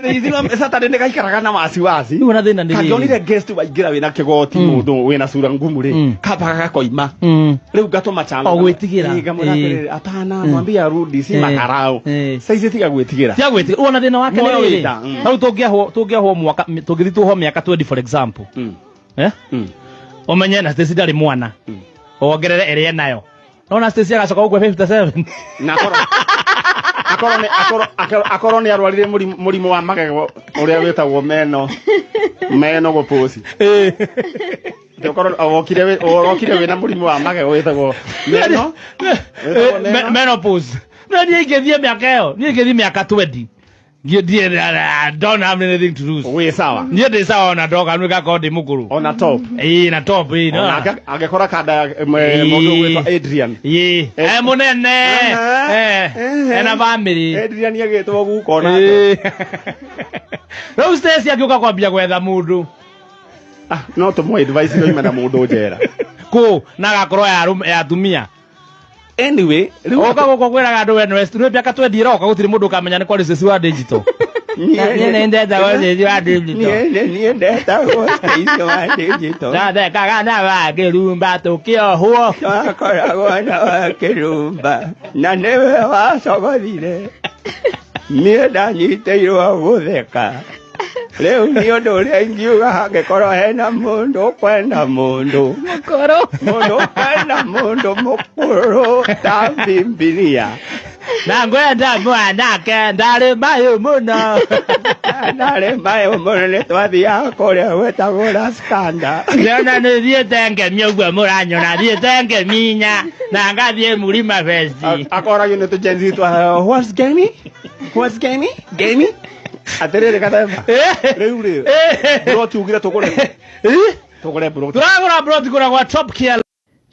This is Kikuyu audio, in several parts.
Saturday nĩ gaikaraga na wasiwasi. Rĩu ona thĩna nĩ rĩrĩ. Kangĩonire guest waingĩra wĩna kĩgoti mũndũ wĩna sura ngumu rĩ, kabaga gakoima. Rĩu ngatũma channel. O gwĩtigĩra. Ĩ, ngamwĩra atĩrĩrĩ, hapana, mwambie arudi si makarau. Saizi tiga gwĩtigĩra. Tiga gwĩtigĩra. Rĩu ona thĩna wake nĩ Moyo rĩrĩ. wĩta, Rĩu tũngĩahwo tũngĩahwo mwaka tũngĩthiĩ tuohwo mĩaka 20, for example. Eh? Ũmenye na Stacy ndarĩ mwana. Wongerere ĩrĩa enayo. Nona Stacy agacoka gũkua 57. Na akorwo akorwo nĩ akorwo akorwo- akorwo nĩ arwarire mũrimũ mũrimũ wa magego ũrĩa wĩtagwo meno meno gũpũci. Ũkorwo wokire wokire wĩna mũrimũ wa magego wĩtagwo meno wĩtagwo meno. Menopause. No niĩ ingĩthiĩ mĩaka ĩyo, niĩ ingĩthiĩ mĩaka 20. Niĩ ndiĩ I don't have anything to lose. Wĩ sawa. Niĩ ndĩ sawa ona ndoka nĩ gakorwo ndĩ mũkũrũ. Ona top. Ĩĩ na top ĩĩ. Ona angĩkora kanda ya mũndũ ũgwĩtwo Adrian. Ĩĩ. Eh mũnene. Aha. Eh. Ena family. Adrian agĩtwo guka onake. Ĩĩ. Rĩu Stacy angĩũka kwambia gwetha mũndũ. Ah, no tũmũ advice oime na mũndũ njera. Kũ na agakorwo ya arũme- ya atumia. Anyway, rĩu Ũka gũkũ kwĩraga andũ we nĩwe rĩu mĩaka 20 ĩroka gũtirĩ mũndũ ũkamenya nĩ kwarĩ Stacy wa digital. Niĩ nĩ ndetagwo Stacy wa digital. Niĩ niĩ ndetagwo Stacy wa digital. Twathekaga na wakĩrumba tũkĩohwo. Twakoragwo na wakĩrumba na nĩwe wacogothire. Niĩ ndanyitĩirwo gũtheka. Rĩu nĩ ũndũ ũrĩa ingiuga hangĩkorwo hena mũndũ ũkwenda mũndũ Mũkũrũ. Mũndũ ũkwenda mũndũ mũkũrũ ta Bibilia. Na ngwenda mwanake ndarĩ mayũ mũno. Ndarĩ mayũ mũno nĩ twathiaga kũrĩa gwĩtagwo Raskanda. Ndĩrona nĩ thiĩte ngemi ũguo mũranyona thiĩte ngemi inya na ngathiĩ Murima Fest. Akoragio nĩ tũ-Gen Z twa what's gemi? What's gemi? Gemi? Atĩrĩrĩ Gathemba. Rĩu rĩ, mburoti ugire tũgũre. Tũgũre mburoti. Tũragũra mburoti kũrĩa gwa Top Care.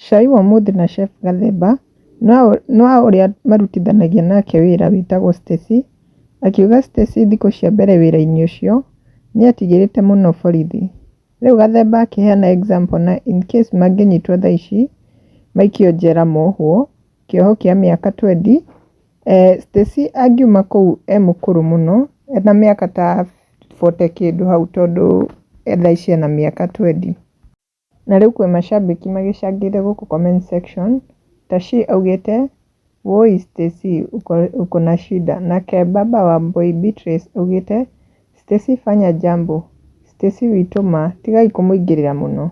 Cai wa ũmũthĩ na Chef Gathemba nĩ wa ũrĩa marutithanagia nake wĩra wĩtagwo Stacy, akiuga Stacy thikũ cia mbere wĩra-inĩ ũcio nĩetigĩrĩte mũno borithi. Rĩu Gathemba akĩheana example na incase mangĩnyitwo thaa ici maikio njera mohwo kĩoho kĩa mĩaka twendi, Stacy angiuma kũu e mũkũrũ mũno ena mĩaka ta 40 kĩndũ hau tondũ thaa ici ena mĩaka 20. Na rĩu kwĩ macambĩki magĩcangĩire gũkũ comment section, Tashi augĩte woi Stacy uko na shida, nake baba wa Boy Beatrice augĩte Stacy fanya jambo, Stacy witũ ma tigai kũmũingĩrĩra mũno.